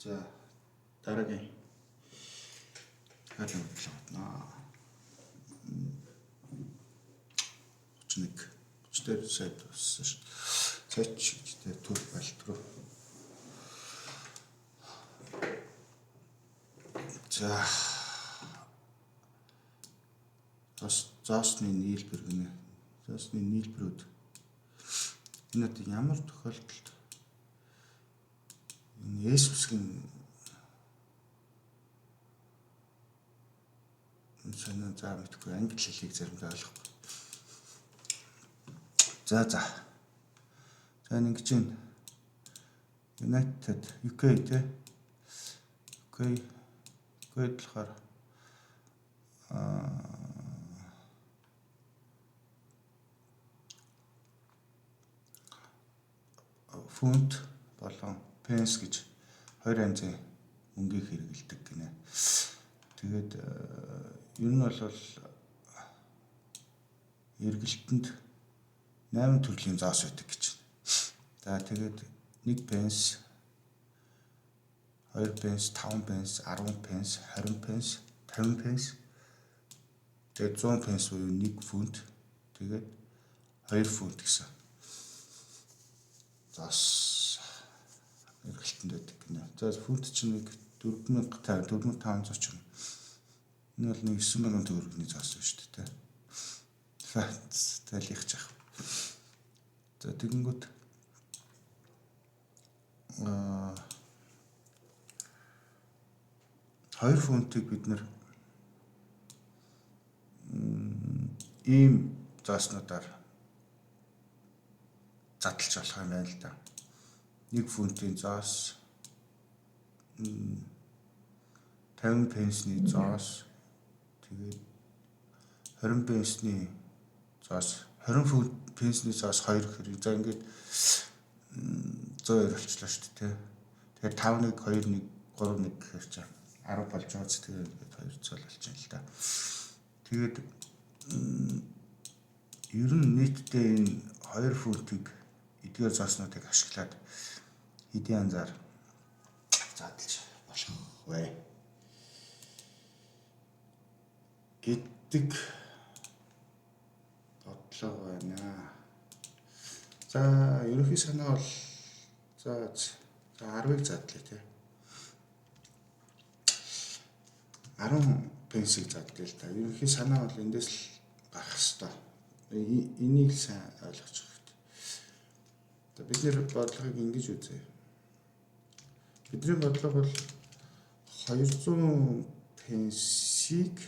За, дараагийн хаалт бодлого. 31 30 дээр сая дууссан шүү. Цайч гэдэг төр балт руу. За, зоосны нийлбэр гинэ. Зоосны нийлбэрүүд энэ одоо ямар тохиолдолд энэ S үсэг нь санаа за мэдгүй, англи хэлийг заримдаа ойлгохгүй. За за. За, энэ ингэж байна. United UK те. UK UK болохоор фунт болон пенс гэж хоёр янзын мөнгийг хэрэглэдэг гинэ. Тэгээд ер нь бол эргэлтэнд 8 төрлийн зоос байдаг гэж. За, тэгээд 1 пенс, 2 пенс, 5 пенс, 10 пенс, 20 пенс, 50 пенс. Тэгээд 100 пенс буюу 1 фунт. Тэгээд 2 фунт гэсэн. Зоос эргэлтэнд байдаг гинэ. За, фунт чинь нэг 4050 4500 ч юм. Энэ бол нэг 9000 төгрөгийн зоос байна шүү дээ. За, тайлих чах. За, тэгэнгүүт 2 фунтыг бид нэр ийм зооснуудаар задлж болох юм байна л да. 1 фунтын зоос, 50 пенсний зоос, тэгээд 20 пенсний зоос, 20 фунт пенсний зоос 2 хэрэг. За, ингээд 102 болчлоо шүү дээ. Тэгэхээр 5 1 2 1 3 1 гэхээр чинь 10 болж байгаа ч тэгээд ингээд 2 цол болж байна л да. Тэгээд ер нь нийтдээ энэ 2 фунтыг эдгээр зооснуудыг ашиглаад хэдийн янзаар задлж болох вэ гэдэг бодлого байна. За, ерөнхий санаа бол за за 10-ыг задлаа тий. 10 пенсийг задлаа л да. Ерөнхий санаа бол эндээс л гарах хэвээр. Энийг л сайн ойлгож хэрэгтэй. За, бид нэр бодлогыг ингэж үзье. Бидний бодлого бол 200 пенсийг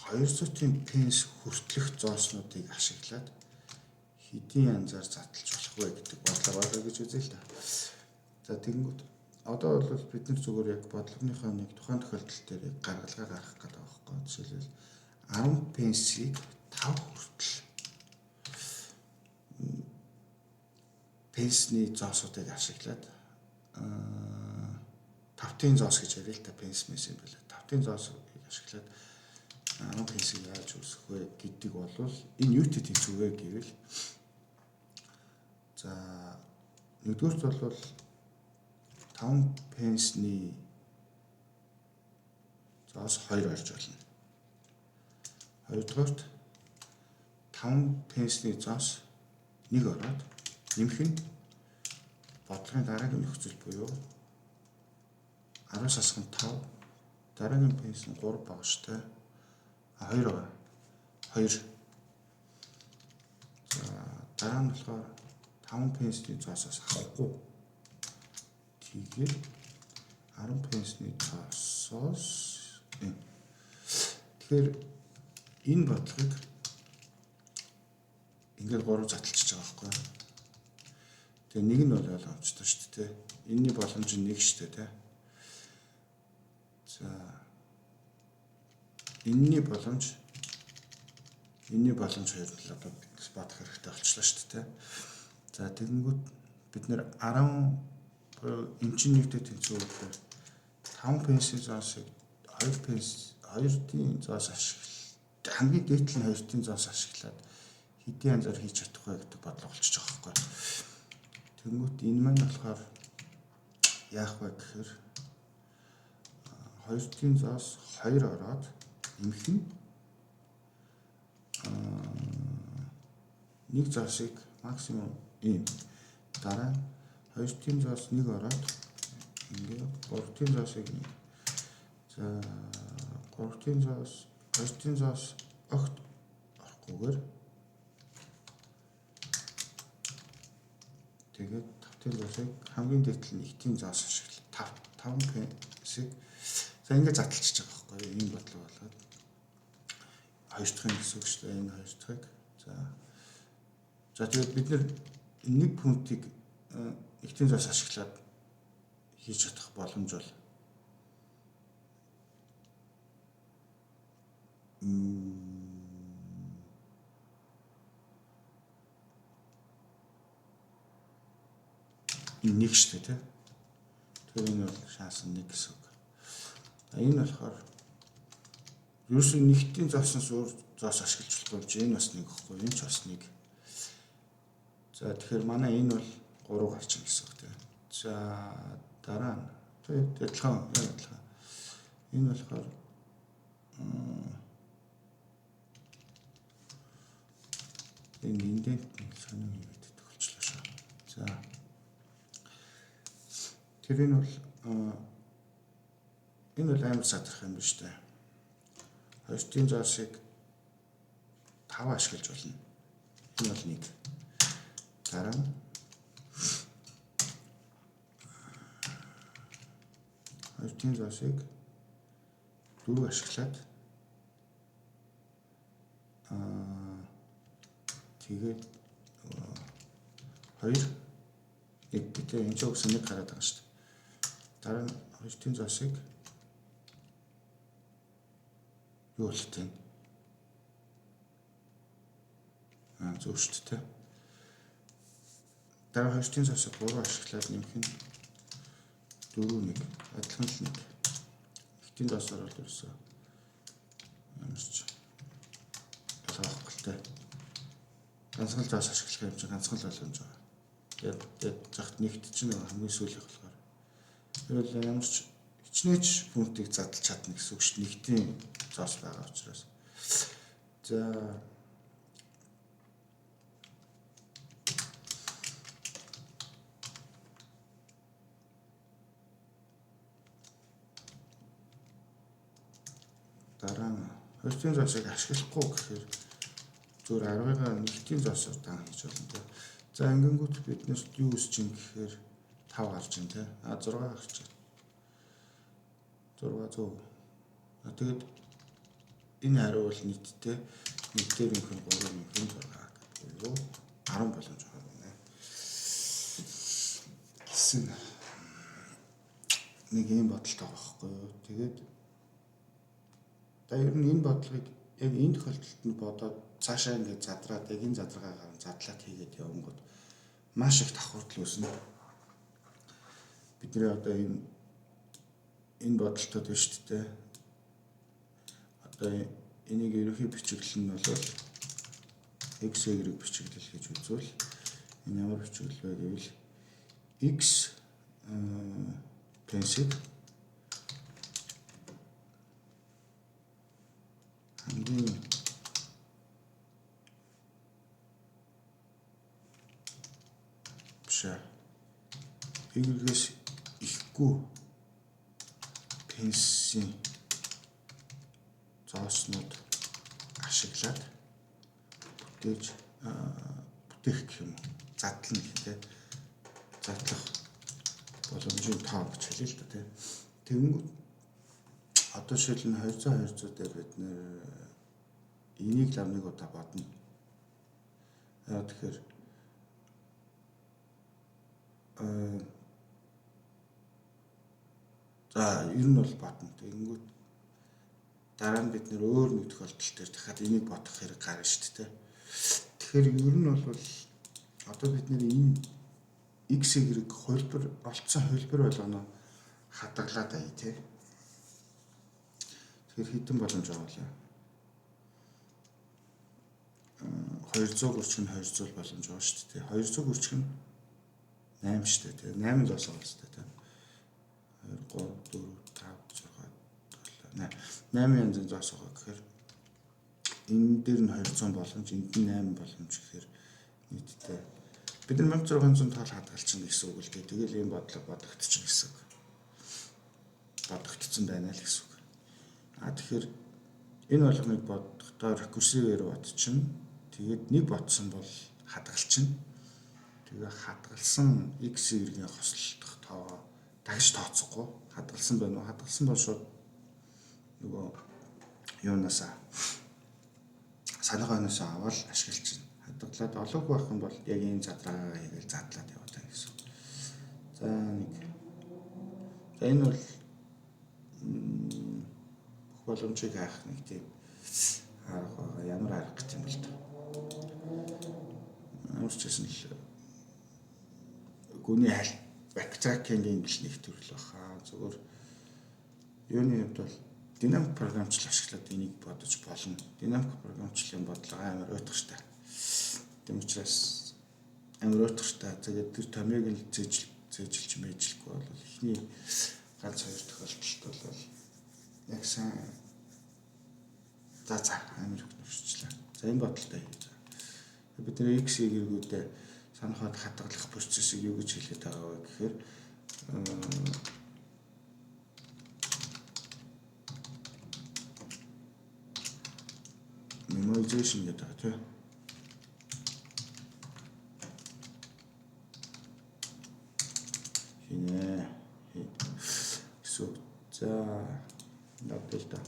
200-ын пенс хүртэлх зооснуудыг ашиглаад хэдийн янзаар задлж болох вэ гэдэг бодлого байгаа гэж үзье л да. За, тэгэнгүүт одоо бол бид нар зүгээр яг бодлогынхоо нэг тухайн тохиолдол дээр яг гаргалгаа гаргах гэдэг байгаа байхгүй. Жишээлбэл, 10 пенсийг 5 хүртэл пенсний зоосуудыг ашиглаад, тавтын зоос гэж яриа л та, пенс мэс юм байна. Тавтын зоосыг ашиглаад 10 пенсийг яаж үүсгэх вэ гэдэг бол энэ юутэй тэнцүү вэ гэвэл, за, нэгдүгüрт бол 5 пенсний зоос 2 орж болно. Хоёрдугаарт 5 пенсний зоос 1 ороод нэмэх нь бодлогын дараагийн нөхцөл буюу 10 сасган 5, дараагийн пенс нь 3 байгаа шүү дээ. А, 2 байгаа. 2. За, дараа нь болохоор 5 пенсний зоосоос авахгүй. Тэгээд 10 пенсний зоосоос энэ. Тэгэхээр энэ бодлогыг ингээд 3 затлчихж байгаа байхгүй юу? Тэгээ нэг нь бол ойлгомжтой шүү дээ. Энийний боломж нь нэг шүү дээ, тэ. За, энэний боломж хоёр л одоо биднес бодох хэрэгтэй болчлоо шүү дээ. За, тэгэнгүүт бид нэр 10 буюу эн чинь нэгтэй тэнцүү болохоор 5 пенсийн зоосыг 2 пенс 2-ын зоос ашигла хамгийн дээд нь 2-ын зоос ашиглаад хэдийн янзаар хийж чадах вэ гэдэг бодлого болчихж байгаа байхгүй. Тэнгүүт энэ маань болохоор яах вэ гэхээр 2-ын зоос 2 ороод нэмэх нь нэг зоосыг максимум ийм дараа нь 2-ын зоос 1 ороод ингээ 3-ын зоосыг 1. За 3-ын зоос 2-ын зоос огт орохгүйгээр тэгээд 5-ын зоосыг хамгийн дээд нь 1-ийн зоос ашиглаа. 5 пенсийг за ингээ задлчихж байгаа байхгүй юу? Энэ бодлого болгоод хоёр дахь юм гэсэн үг шүү дээ. Энэ хоёр дахьыг за тэгээд бид нэг пунктыг нэгтийн зоос ашиглаад хийж чадах боломж бол энэ нэг шүү дээ, тий. Тэгэхээр энэ бол шанс нэг гэсэн үг. Энэ болохоор ерөөсөө нэгтийн зоосноос өөр зоос ашиглаж болохгүй юм чи энэ бас нэг гэхгүй, энэ ч бас нэг. За тэгэхээр манай энэ бол 3 гарч ийн гэсэн үг тий. За дараа нь тий адилхан яг адилхан. Энэ болохоор энэ индент нэг сонин хийгээд төгөлчлөө шүү. За тэр энэ бол энэ бол амар задрах юм биш үү? Хоёрын зоосыг 5 ашиглаж болно. Энэ бол нэг. Дараа нь хоёрын зоосыг 4 ашиглаад тэгээд 2 1 гэдэг энэ ч үгсэн нэг гараад байгаа шүү дээ. Дараа нь хоёрын зоосыг юу болт юм? Зөв шүү дээ. Дараа хоёрын зоосыг 3 ашиглаад нэмэх нь 4 1 адилхан л нэг. Нэгтийн зоосоор бол ерөөсөө ямар ч ялгаа л тэ. Ганцхан л зоос ашиглах юм чинь ганцхан л боломж байгаа. Тэгээд захт нэгт чинь хамгийн сүүлийнх болохоор. Тэгвэл ямар ч хичнээн пунктыг задлж чадна гэсэн үг шүү дээ. Нэгтийн зоос байгаа учраас. За дараа нь хоёрын зоосыг ашиглахгүй гэхээр зүгээр 10-ыг нэгтийн зоосоор дан хийж болно те. За ингэнгүүт биднээс юу өсч ин гэхээр 5 гарч ин те. А 6 гарч ин. 600. Тэгээд энэ хариу бол нийтдээ 1 дээр нөхөн 3 нөхөн 6 буюу 10 боломж байгаа юм байна. Гэсэн нэг ийм бодолтой байгаа байхгүй юу. Тэгээд за ер нь энэ бодлогыг яг энэ тохиолдолд нь бодоод цаашаа ингээд задраад яг энэ задаргаагаар задлаад хийгээд явангууд маш их давхардал үүснэ. Бидний одоо энэ бодолтод биш үү те. Одоо энийг ерөнхий бичиглэл нь бол x y бичиглэл гэж үзвэл энэ ямар бичиглэл вэ гэвэл x пенсийг хамгийн биш y-гээс ихгүй пенсийн зооснууд ашиглаад бүтээх гэх юм уу задлана гэх те задлах боломжийн тоо гэж хэлээ л да те. Тэгэнгүүт одоо жишээл нь 200 дээр бид нэр энийг л нэг удаа бодно. Тэгэхээр за ер нь бол бодно. Тэгэнгүүт дараа нь бид нэр өөр нэг тохиолдол дээр дахиад энийг бодох хэрэг гарна шүү дээ. Тэгэхээр ер нь бол одоо бид нэр энэ x y хувилбар олцсон хувилбар болгоно хадгалаад ая тий. Тэгэхээр хэдэн боломж байгаа вэ? 200 гүрчих нь 200 боломж байгаа шүү дээ. 200 гүрчих нь 8 шүү дээ. 8 зоос байгаа шүү дээ. 2 3 4 5 6 7 8. 8 янзын зоос байгаа гэхээр энэ дээр нь 200 боломж, энд нь 8 боломж гэхээр нийтдээ бид нар 1600 тоол хадгалчихна гэсэн үг л дээ. Тэгэл ийм бодлого бодогдчихно гэсэн үг. Бодогдсон байна л гэсэн үг. А тэгэхээр энэ болгоныг бодохдоо recursive-ээр бодчихно. Тэгээд нэг бодсон бол хадгалчихна. Тэгээ хадгалсан x y-ийн хослолдох тоогоо дахиж тооцохгүй хадгалсан байна уу? Хадгалсан бол шууд нөгөө юунаасаа санах ойноосоо аваад ашиглаж байна. Хадгалаад олоогүй байх юм бол яг ийм задраагаа хийгээл задлаад яваад байна гэсэн. За нэг. За энэ бол бүх боломжийг хайх нэг тийм арга байгаа. Ямар арга гэх юм бол та. Ямар ч гэсэн л гүний хальт backtracking-ийн гэл нэг төрөл баха. Зөвхөн юуны хувьд бол динамик програмчлал ашиглаад энийг бодож болно. Динамик програмчлалын бодлого амар уйтгартай. Тийм учраас амар уйтгартай. Тэгээд тэр томьёог нь зээжилж мэйжлэхгүй бол эхний ганц хоёр тохиолдолд бол яг сайн за амар их нөрчлээ. За энэ бодолтой хий. Бид нэр X Y-гүүдээ санахад хадгалах процессыг юу гэж хэлээд байгаа вэ гэхээр memoization гэдэг байгаа тийм. Хинэ. Гэсэн. За надад л да.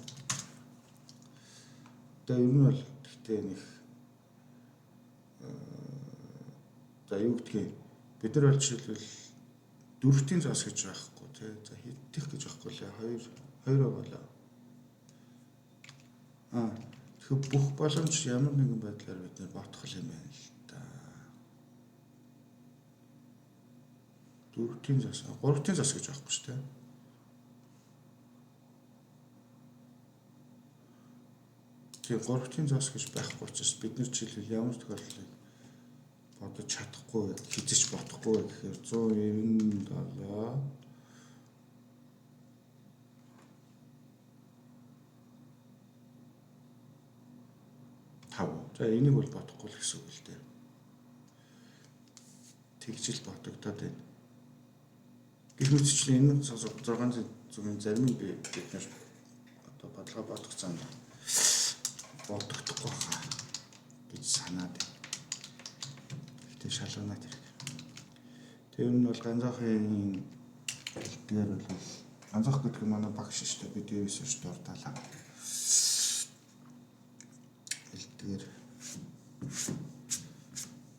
Тэгээ ер нь бол гэхдээ нэг за юу гэдгийг бид нар бол жишээлбэл дөрвтийн зоос гэж байхгүй тий. За хэдтих гэж байхгүй лээ. Хоёр болоо. Аа тэгэхээр бүх боломж ямар нэгэн байдлаар бид нар бодох юм байна л да. Дөрвтийн зоос, гуравтын зоос гэж байхгүй шүү дээ. Тэгээ гуравтын зоос гэж байхгүй учраас бид нар жишээлбэл ямар тохиолдлыг бодож чадахгүй, хизэж бодохгүй гэхээр 197 5. За энийг бол бодохгүй л гэсэн үг л дээ. Тэгжил бодогдоод байна. Гэх мэтчлэн энэ 600-ын зарим нь бид нар одоо бодлого бодох зам бодогдохгүй хаа гэж санаад байна. Гэтэ шалганаа тэр. Тэр нь бол ганцаахын хэлдгээр бол ганцаах гэдэг нь манай багш шүү дээ. Би дээрээс ч дурталаа. Хэлдгээр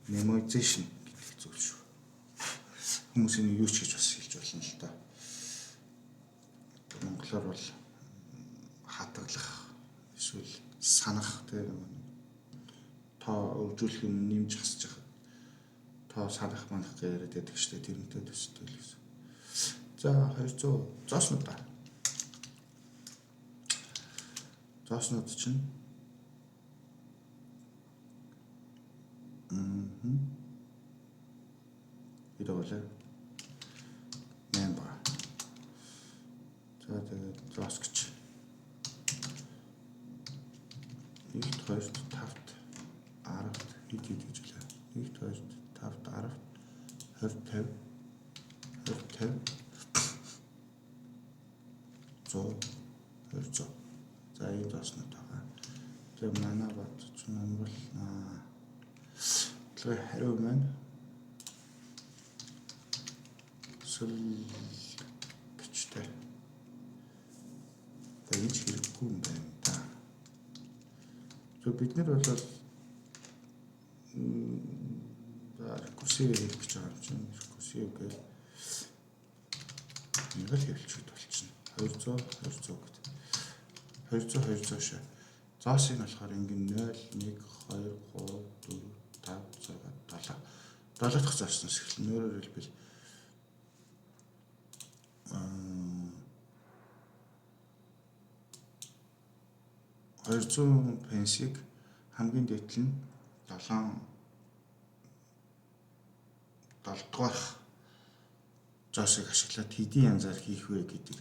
memoization гэдэг зүйл шүү. Хүмүүс энийг юу ч гэж бас хэлж болно л доо. Монголоор бол хадгалах эсвэл санах тийм тоо өвжүүлэх юм нэмж хасж яхад тоо санах манах гэж яриад байдаг шүү дээ. Тэрнтэй төстэй л гэсэн. За 200 зооснууд да. Зооснууд чинь хэд болоо? 8 ба. За тэгээд зоос гэж 1 2 5 10 хэд хэд гэж үлээ. 1 2 5 10 20 50 20 50 100 200. За ийм зооснууд байгаа. Тэгээ манай бодож номруулнаа. Тэгээ хариу маань сүл гэжтэй. Тэгээ энэ ч хэрэггүй юм байна да. Зөв бид нар бол recursive хийх гэж байгаа юм чинь recursive гэл нэг л хэвлэчүүд болчихно. 200 200 гэдэг. 200 200 шээ. Зоосыг болохоор ингэн 0 1 2 3 4 5 6 7. 7 дахь зоосноос эхэлнэ. Өөрөөр хэлбэл 200 пенсийг хамгийн дээд нь 7 дугаарх зоосыг ашиглаад хэдийн янзаар хийх вэ гэдэг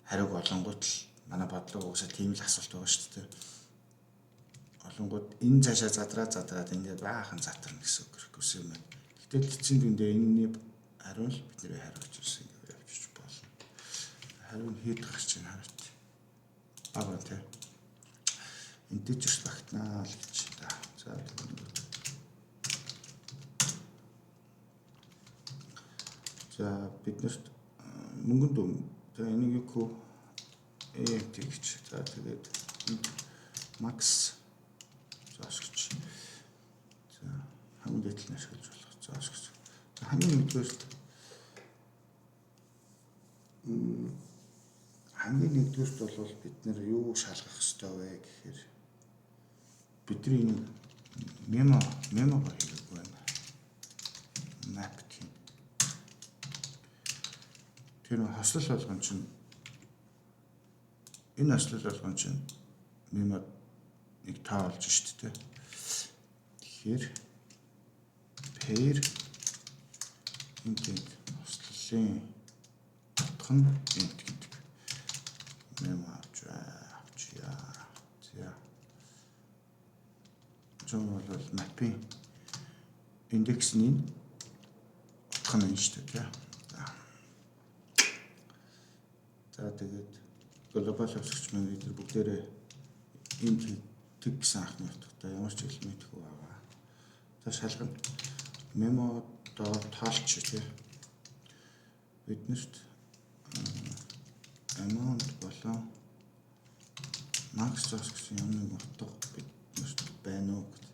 хариуг олонгууд л манай бодлого угаасаа тийм л асуулт байгаа шүү дээ. Олонгууд энэ цаашаа задраад ингээд баахан затарна гэсэн үг рекурсив маань. Гэтэл эцсийн дүндээ энэний хариу л бидний хариу учраас ингээд явчих болно. Хариу нь хэд гарч ийн хараад. Бага тий. Integer багтнаа л гэж. За за биднэрт мөнгөн дүн. За энийг юу AMT гэж. За тэгээд max зоос гэж. За хамгийн дээд нь ашиглаж болох зоос гэж. За хамгийн нэгдүгээрт хамгийн нэгдүгээрт бол бид нэр юу шалгах ёстой вэ гэхээр бидний нэг мемогоор хийгээгүй байна. Map тийм. Тэр хослол болгон чинь энэ хослол болгон чинь мемо нэг таа болж шүү дээ. Тэгэхээр pair int хослолын утга нь int гэдэг мемо авчия. За. Зүүн бол map-ийн индексний утга нь шүү дээ. За. За тэгээд глобал хувьсагч маань бид нар бүгдээрээ энд тэг гэсэн анхны утгатай ямар ч элементгүй байгаа. За шалгана. Memo dot torch тий. Биднэрт amount болон max зоос гэсэн юм нэг утга биднэрт байна уу гэдэг.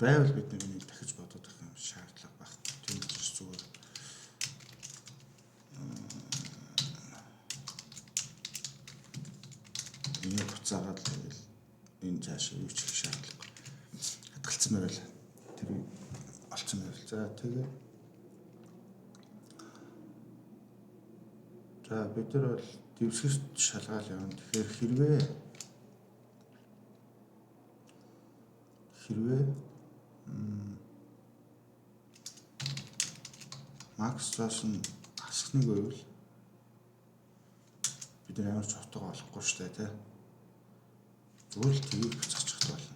Байвал бид нэг энийг дахиж бодоод байх юм шаардлага байхгүй. Тийм учраас зүгээр энийг буцаагаад л тэгэл энэ цаашаа юу ч хийх шаардлага. Хадгалсан байвал тэр олцсон байвал. За тэгээд за бид нар бол дэвсгэрт шалгаал явна. Тэгэхээр хэрвээ max зоос нь хасах нэг байвал бид нар ямар ч утга олохгүй шүү дээ тий. Зүгээр л тгийг буцаачих болно.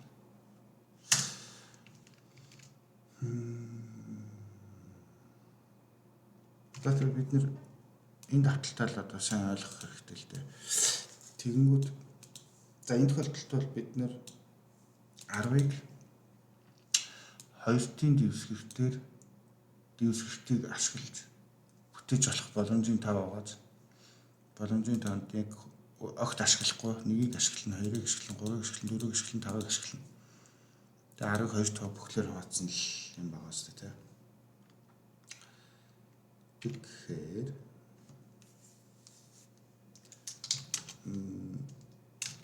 За тэр бид нэр энэ давталтаа л одоо сайн ойлгох хэрэгтэй л дээ. Тэгэнгүүт за энэ тохиолдолд бол бид нэр 10-ыг 2-ын дэвсгэртээр дэвсгэртийг ашиглаж бүтээж болох боломжийн тав байгааз боломжийн тавд яг огт ашиглахгүй нэгийг ашиглана, хоёрыг ашиглана, гурвыг ашиглана, дөрвийг ашиглана, тавыг ашиглана. Тэгээ 10-ыг 2 5 бүхлээр хуваацсан л юм байгаа сте тий. Тэгэхээр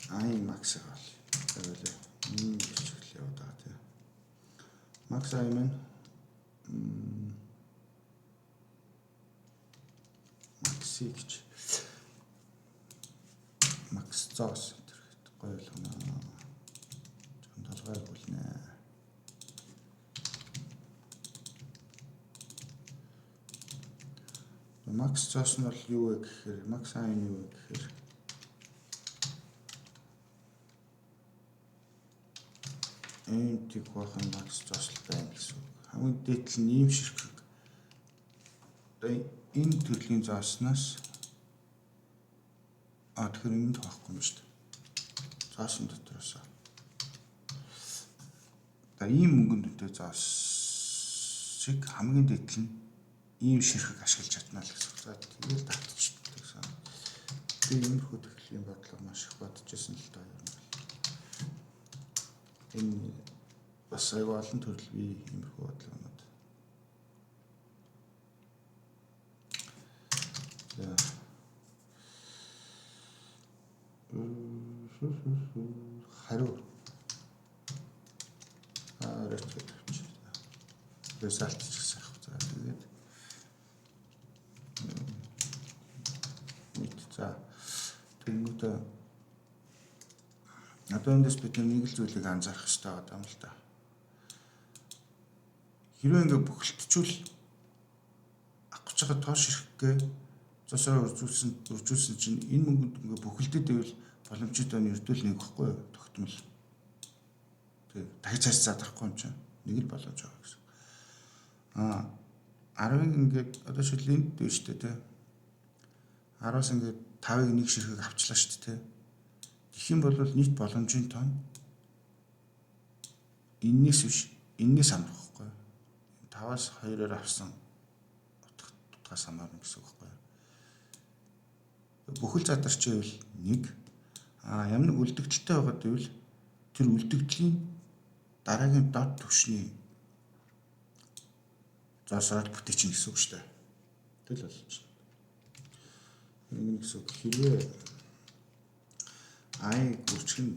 i max гал. Тэгэл энэ бичлэг яваад байгаа тий. Max i маань maxi гэж max зоос тэр гоё болгоно. Жон толгой хүлнэ. Max зоос нь бол юу вэ гэхээр max i нь юу вэ гэхээр ийм тийг бахан max зоос л байна гэсэн үг. Хамгийн дээд нь ийм ширхэг. Одоо энэ төрлийн зооснаас тэгэхээр энд хавахгүй юм шүү дээ. Зоосон дотроос. За ийм мөнгөн дүнтэй зоосыг хамгийн дээд нь ийм ширхэг ашиглаж чадна л гэсэн. За тэгэл давтчихдаг гэсэн. Би иймэрхүү төрлийн бодлого маш их бодож байсан л доо юм. Энэ бас айгүй олон төрөл бий иймэрхүү бодлогонууд. За хариу рэт гэж. Result ч гэсэн яг. За тэгээд нийт за тэгэнгүүтээ одоо эндээс бид нэг л зүйлийг анзаарах хэрэгтэй байгаа юм л да. Хэрвээ ингээ бүхэлдчихвэл байгаа тоо ширхгээ зоосоор үржүүлсэн чинь энэ мөнгөнд ингээ бүхэлдээд байвал боломжтой тооны ердөөл нэг баггүй юу? Тогтмол. Тэг дахиж цааш задрахгүй юм чинь нэг л боломж байгаа гэсэн. 10-ыг ингээд одоо шил энд дээ шүү дээ тий. 10-аас ингээд 5-ыг нэг ширхэг авчлаа шүү дээ тий. Тэгэх юм бол нийт боломжийн тоон эннээс биш эннээс амрах байхгүй юу? 5-аас 2-оор авсан утгаас хамаарна гэсэн үг байхгүй юу? Бүхэл задарч байвал 1, ямар нэг үлдэгдэлтэй байгаад байвал тэр үлдэгдлийн дараагийн доод түвшний зоосоор бүтээчин гэсэн үг шүү дээ. Тэгэл болж байна. Ингэ гэсэн үг. Хэрвээ i гүрчгэн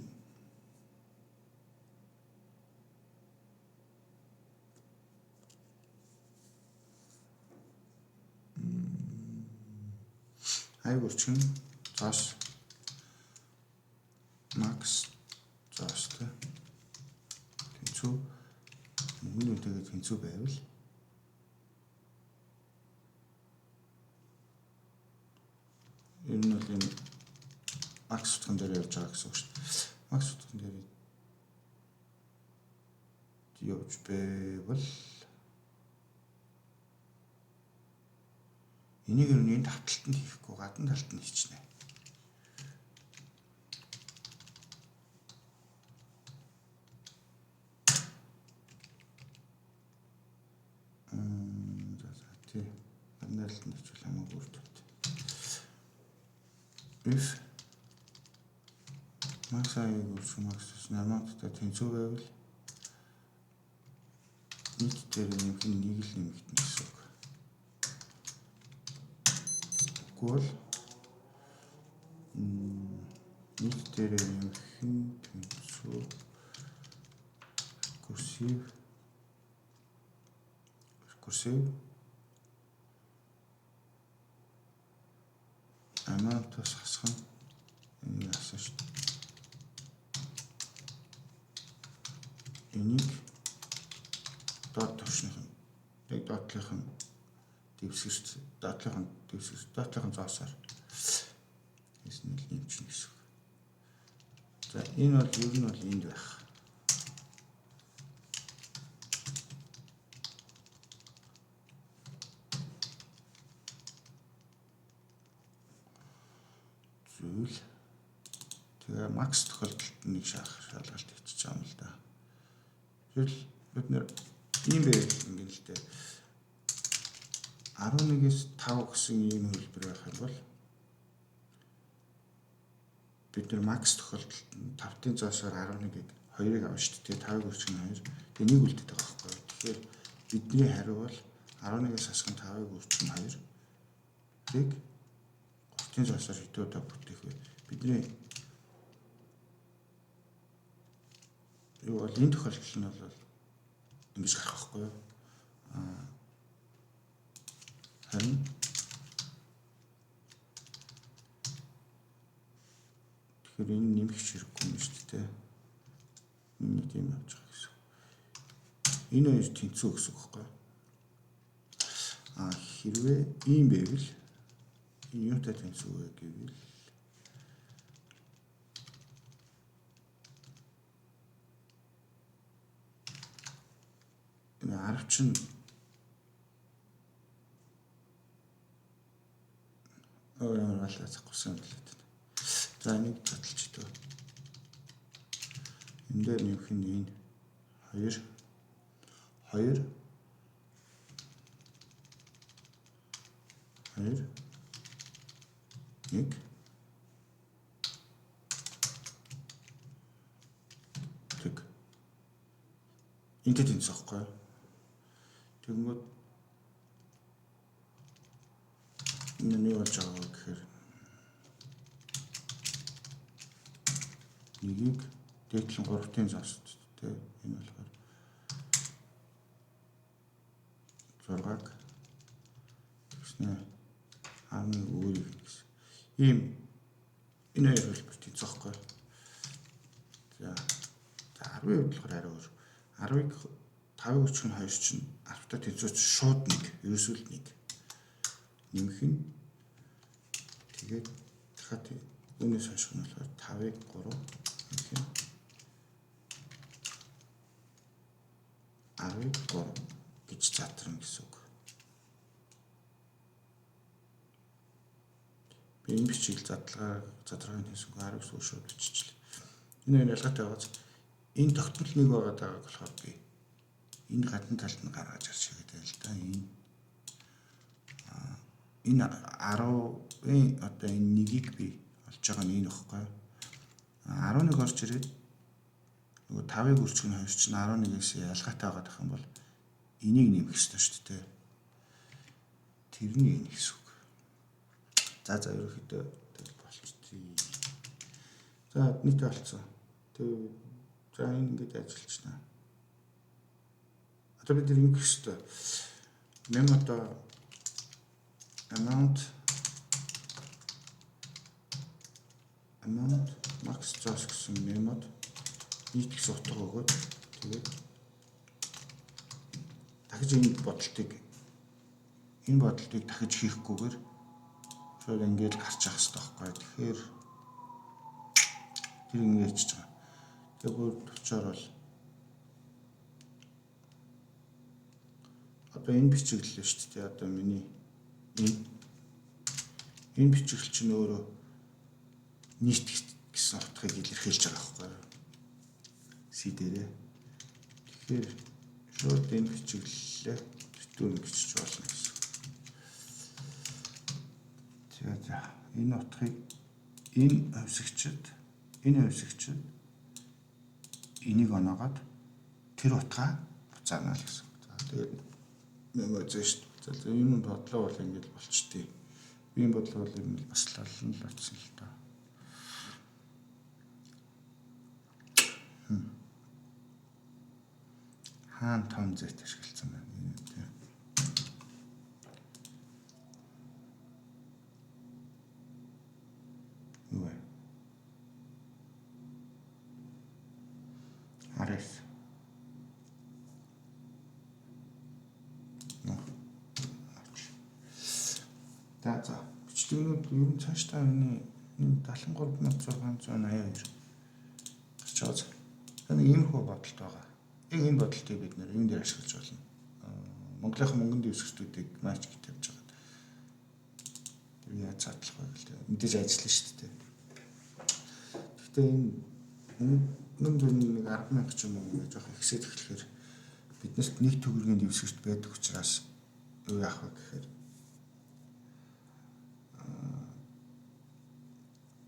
i гүрчгэн зоос max зоостой тэнцүү мөнгөний үнэтэйгээ тэнцүү байвал ер нь бол энэ max утган дээр явж байгаа гэсэн үг шүү дээ. Max утган дээр явж байвал энийг ер нь энэ давталтанд хийхгүй гадна талд нь хийчихнэ. За за тий. Гадна талд нь хийчихвэл хамаагүй үр дүнтэй. If max i гүрч max amount-тай тэнцүү байвал нийт дээр нэмэх нь нэг л нэмэгдэнэ гэсэн үг. Үгүй бол нийт дээр нэмэх нь тэнцүү recursive amount-аас хасах нь энийг хасан шүү дээ. Энийг доод төвшнийх нь яг доотлынх нь дэвсгэрч доотлынх нь дэвсгэрч доотлынх нь зоосоор хийсэн л юм чинь гэсэн үг. За энэ бол ер нь бол энд байх. Зүйл. Тэгээ max тохиолдолд нэг шалгалт хийчих юм л да. Жишээл бид нэр ийм байвал ингэн л дээ. 11-ээс 5 гэсэн ийм хөлбөр байх юм бол бид нар max тохиолдолд 5-ын зоосоор 11-ийг 2-ыг авна шүү дээ. 5-ыг өрчгөн 2. Тэгээ нэг үлдээд байгаа байхгүй юу. Тэгэхээр бидний хариу бол 11-ээс хасах нь 5-ыг өрчгөн 2-ыг 3-ын зоосоор хэдэн удаа бүтээх вэ? Бидний юу бол энэ тохиолдол нь бол ингэж гарах байхгүй юу? Харин тэгэхээр энэ нэмэх хэрэггүй юм шүү дээ. Энэ тийм явж байгаа гэсэн. Энэ хоёр тэнцүү гэсэн үг байхгүй юу? Хэрвээ ийм байвал энэ юутай тэнцүү вэ гэвэл энэ 10 чинь ямар алгаа захгүй юм бэлээ. За энийг задлж идэв. Энэ дээр нэмэх нь энэ 2 2 2 1 тэг. Энтэй тэнцэх байхгүй юу? Тэгэнгүүт энэ нь юу болж байгаа вэ гэхээр нэгийг дээдлэн 3-ын зоос тэ энэ болохоор 6-аг тэгснэ 11 өөрийг гэсэн. Ийм энэ хоёр хөлбөр тэнцэх байхгүй. За 10-ын хувьд болохоор арай өөр. 10-ыг 5-ыг өчгөн 2 чинь 10-тай тэнцвүүч шууд 1, ерөөсөө л 1. нэмэх нь тэгээд дахиад үүнээс хойш нь болохоор 5-ыг 3 нэмэх нь 10-ыг 3 гэж задарна гэсэн үг. Би энэ бичиг задаргааг хийсэнгүй 10 гэсэн үг шууд биччихлээ. Энэ хоёр ялгаатай байгааз энэ тогтмол нэг байгаа дагааг болохоор би энэ гадна талд нь гаргаж ирж байгаа гэдэг л да. Энэ 10-ын одоо энэ нэгийг би олж байгаа нь энэ ихгүй. 11 орж ирээд нөгөө 5-ыг үржих нь 2 чинь 11-ээс ялгаатай байгаа гэх юм бол энийг нэмэх ёстой шүү дээ. Тэрний энэ гэсэн үг. За ерөнхийдөө тэгэл болчтой. За нийтээ болцсон. Тэг за энэ ингэж ажиллажна. Одоо бид ингэх ёстой. Мем одоо amount max зоос гэсэн мемод нийт гэсэн утга өгөөд тэгээд дахиж энэ бодлтыг дахиж хийхгүйгээр шууд ингээд гарч явах хэрэгтэй байхгүй. Тэгэхээр тэр ингэж хийж байгаа. Тэгээ бүр төвчөр бол одоо энэ бичиглэл шүү дээ. Одоо миний энэ бичиглэл чинь өөрөө нийт гэсэн утгыг илэрхийлж байгаа байхгүй юу? C дээрээ. Тэгэхээр шууд энэ бичиглэлээ return гэж болно гэсэн. За энэ утгыг энэ хувьсагчид энийг оноогоод тэр утгаа буцаана л гэсэн. За тэгээд мемо зөө шүү дээ. За энэ бодлого бол ингэж болчтой. Би энэ бодлого бол ер нь бас л олон л очсон л доо. Хаан том зэт ашигласан байна. Тийм. Юу вэ? 19. За бичлэгнүүд ер нь цаашдаа миний 73682 гарч байгаа. Нэг иймэрхүү бодолт байгаа. Яг энэ бодолтыг бид нэр юун дээр ашиглаж болно. Монголынхан мөнгөн дэвсгэртүүдийг матч гэж тавьж байгаа. Тэр яаж задлах вэ гэлээ. Мэдээж ажиллана шүү дээ. Гэхдээ энэ мөнгөн дүн нэг 10,000 ч юм уу гэж жоох ихсээд эхлэхээр биднэрт нэг төгрөгийн дэвсгэрт байдаг учраас юу яах вэ гэхээр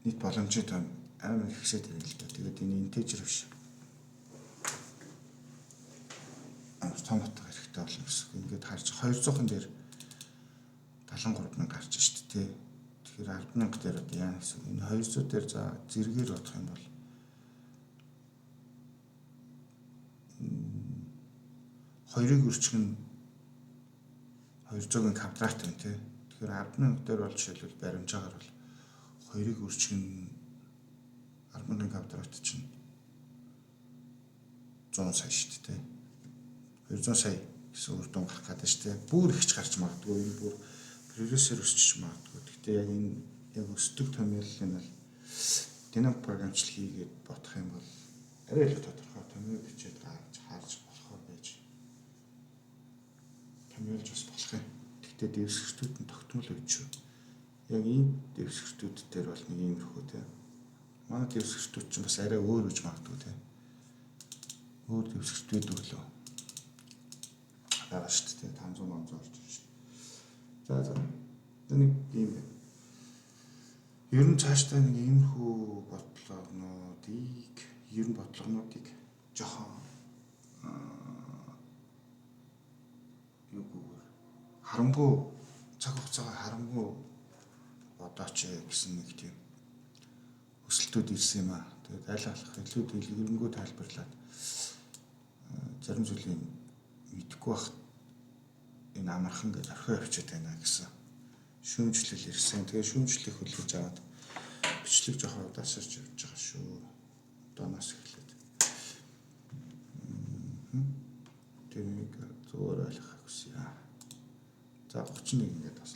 нийт боломжтой том амар ихсээд ирнэ л дээ. Тэгээд энэ интежер биш. Амар том утга хэрэгтэй болно гэсэн. Ингээд харж 200-ын дээр 73,000 гарч шүү дээ. Тэгэхээр 10,000 дээр одоо яа гэсэн. Энэ 200 дээр за зэрэгээр бодох юм бол 2-ыг үржих нь 200-ын квадрат юм тий. Тэгэхээр 10,000 дээр бол жишээлбэл баримжаагаар бол 2-ыг үржих нь 10,000 квадрат чинь 100 сая шүү дээ. 200 сая гэсэн үр дүн гарах гэдэг шүү дээ. Бүр ихч гарч магадгүй, энэ бүр прогрессээр өсчих магадгүй. Гэхдээ яг энэ яг өсдөг томьёоллын бол динамик програмчлал хийгээд бодох юм бол арай илүү тодорхой томьёо бичээд гарч харж болохоор байж томьёолж бас болох юм. Гэхдээ дэвсгэртүүд нь тогтмол үеч шүү. Яг энэ дэвсгэртүүд дээр бол нэг иймэрхүү тийм. Манай дэвсгэртүүд чинь бас арай өөр үж магадгүй тийм. Өөр дэвсгэрт байдаг лөө. Байгаа шүү дээ. 500 500 орж ирж шүү. За. Нэг ийм байна. Ер нь цаашдаа нэг иймэрхүү бодлогонуудыг, ер нь бодлогонуудыг жоохон юугүйгээр харамгүй цаг хугацаагаар харамгүй бодооч гэсэн нэг тийм хүсэлтүүд ирсэн юм аа. Тэгээд аль болох илүү дэлгэрэнгүй тайлбарлаад зарим зүйлийг мэдэхгүй байх энэ амархан гэж орхио явчихад байна гэсэн шүүмжлэл ирсэн. Тэгээд шүүмжлэлийг хүлээж аваад бичлэг жоохон удаашарч явж байгаа шүү. Одооноос эхлээд. Тэрнийг зүгээр ойлгох хүсье. За 31 ингээд бас.